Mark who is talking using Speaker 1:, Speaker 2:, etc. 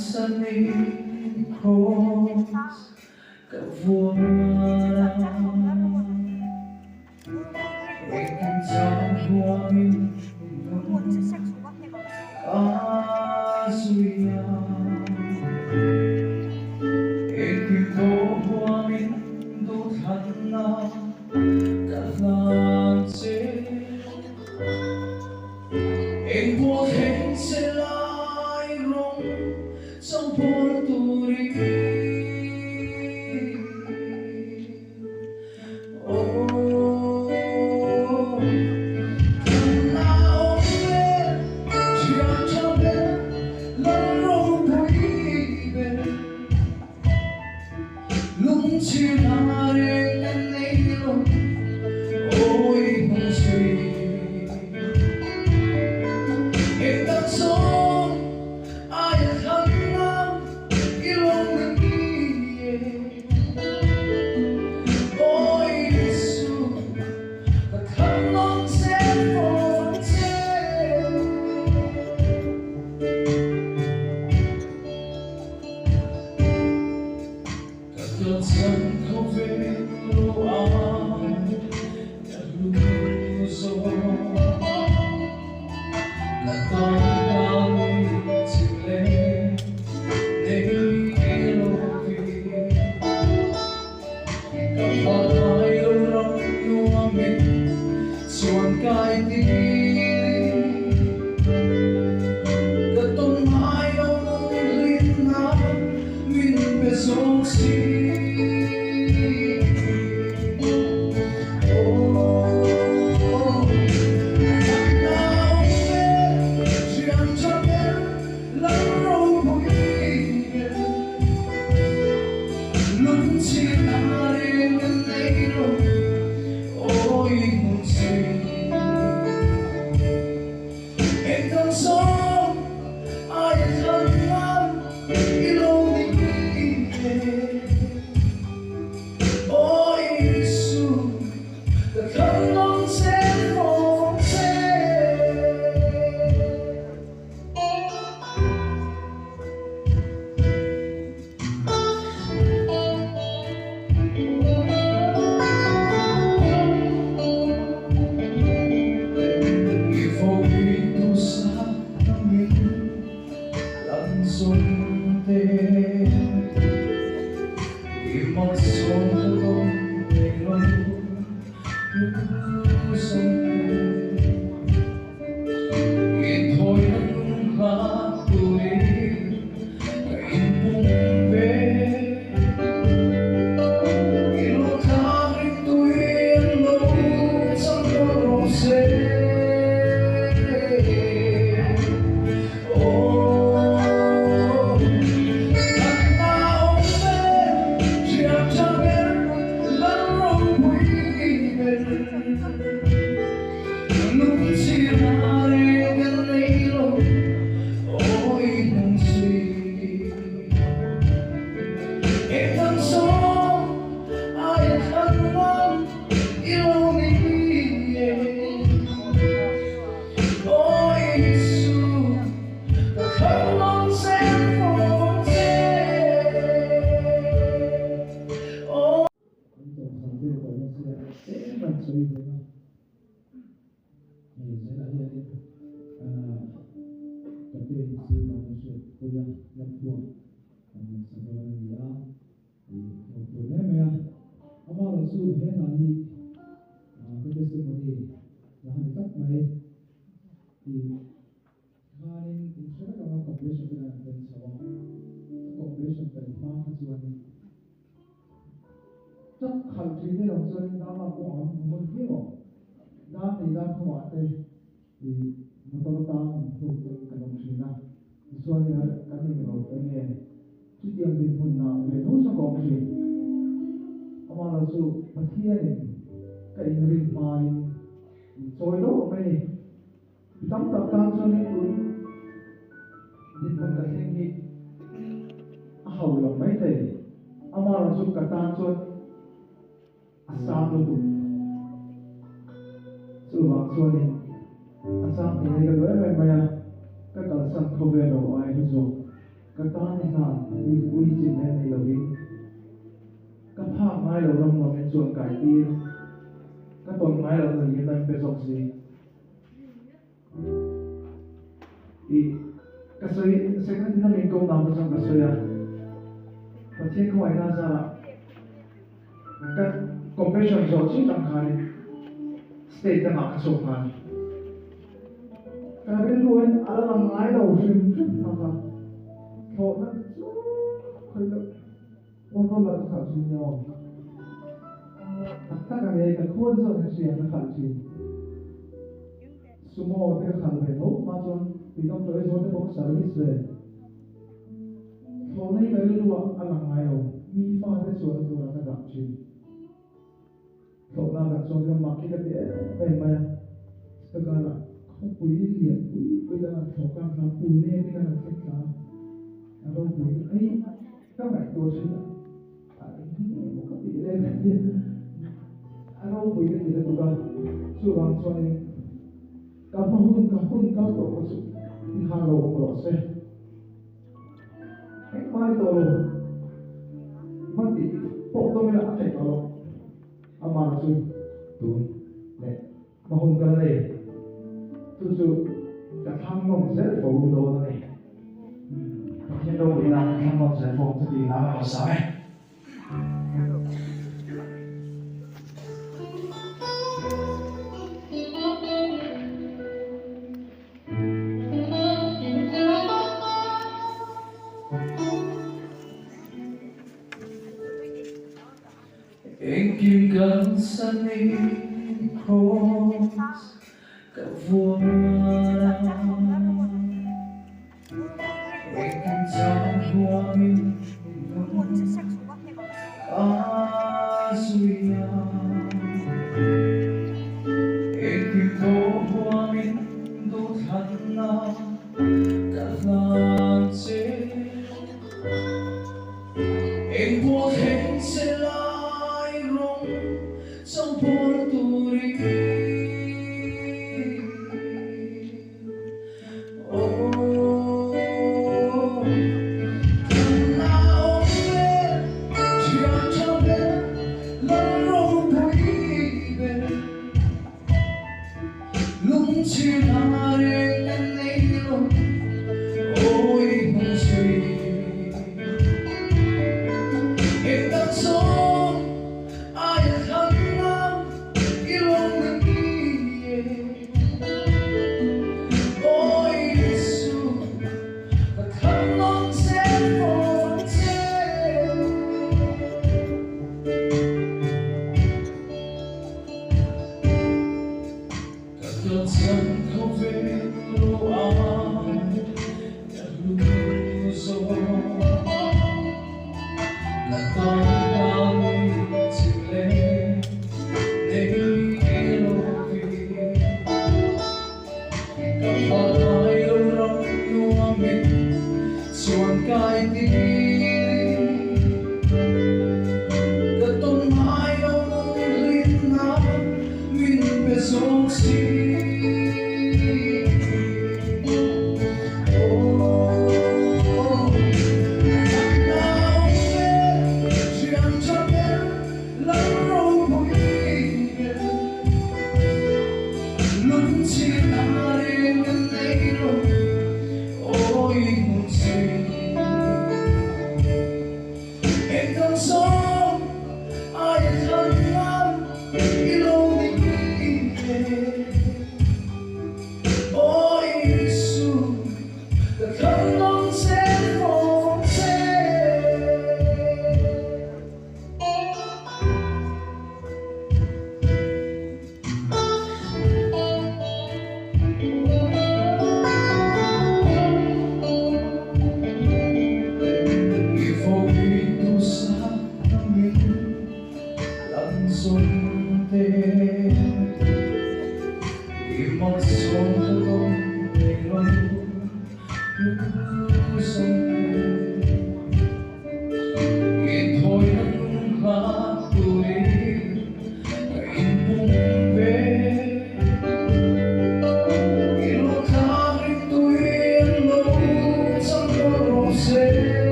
Speaker 1: Underneath cross ka vuan a, engkim chang huamin nung ka zui a, engkim tawh huamin duhthlanna ka hlan che. Eng pawh thleng se lai rawng chawngpawl turin Aw Thanna awm ber thiam tha ber lal ropui ber Lungchhir a reng kan nei lo awi hmang zui. Eng dang zawng aia thlang ngam i lo ni e. Awi Isu ka thlang nawn che fawng che. Ka kalsan kho ve lo a ka hlu zo Ka tan ka ni chim le nei lo vi Ka phalai lo ram nuamin chuan kai tir Ka tawn ngai lo nung hlimna min pe zawk si. Aw, thatna awm ber, thiam tha ber, lal ropui ber. Lungchhir a reng kan nei lo, awi hmun si. Eng dang zawng aia thar ngam i lo ni e. Aw Isu, ka thar nawn che fawng che. I vawi duhsak na min lan zawm te, I malsawm ka dawng nei lo hlu zawm te. Inthawina hnung hlat turin ka inpum ve. I lawthlak ringtui an lo chang dawn rawh se. Aw, thatna awm ber, thiam tha ber, lal ropui ber. Lungchhir a reng kan nei lo, awi hmung si. Eng dang zawng aia thlan ngam i lo ni e. Aw Isu, ka thlang nawn che fawng che. Aw.
Speaker 2: An tawhsan deuh tawh dawn sia, tlem an sawi ve a. Hei zelah hianin ka te in sir bang a hriat pui a, lamkhuang kan rawn sa dawn a ni a, hlawm tur hle mai a. Amaherawh chu he hla hi ka testimony hla a ni tlat mai tih khanin in hre vek ang a, competition te kan han tel chho a, ka competition tel hma kha chuanin Chak khalh thin te lo chuan dar lak pawh an hmu hawn viau ang. Dar nei dar thawmah te i motor tang in hnuk te kan awm thin a, tichuan in kan inrawlh eng nge chutiang dinhmun ah ve tho chuan ka awm thin. Amaherawh chu Pathianin ka inrin hmain min chawi deuh mai a ni. Mi tam tak tan chuanin tun dinhmun ka thleng hi a hau lo maithei. Amaherawh chu ka tan chuan a sang lutuk. Chuvang chuanin a chang thei hi ka duh em em mai a, ka kalsan khawvel lo ai hlu zawk ka tan. Ui chin reng nei lovin ka phak ngai lo ram nuam in chuan kai tir ka tawn ngai lo na lian a in pe zawk si. I ka sawi second in a min ko nau te chuan ka sawi a Pathian khawngaihna zarah ka competition zawh chiah tang khanin state dangah ka chhuak nghal. Ka rilruin a la lang ngai lo hrim hrim phak a, thlawhna te chu khawi loh rawn rawn lah ka khalh thin nia aw. Tak tak a ni, ka khuan zawk hian hria ka khalh thin. Sumo te ka khalh ve tho hma chuan tuidang chaw ei zawh te pawh ka service ve. Thlawhna hi ka rilruah a lang ngai lo, mi fate chuanna turah ka dah thin. Thlawhna kan chuan hian mak hi ka ti em em mai a, Stuttgart-ah khawpui lian pui pui dang an thlawh khan thla Pune te khan an thleng thla a, a ropui hi ka ngaihtuah thin a, a eng hi nge maw ka tih leh ka ti a ropui ka ti lutuk a, chuvang chuanin ka hma hun ka hun kal tawh kha chu tikhan lo awm rawh se. Engmah ni tawh lo, va tih pawh dawm ila a theih tawh loh. Amah chu tun leh hma hun kal nei chu chu ka thlang nawm zel fo dawn a ni. Pathian ropuina ka thlang nawm zel fo chu tih hla ka rawn sa e.
Speaker 1: Engkim kan sanin cross ka vuan a, engkim chang huamin nung ka zui a, engkim thaw huamin duhthlanna ka hlan che. Engpawh thleng che lai rawng chawngpawl turin.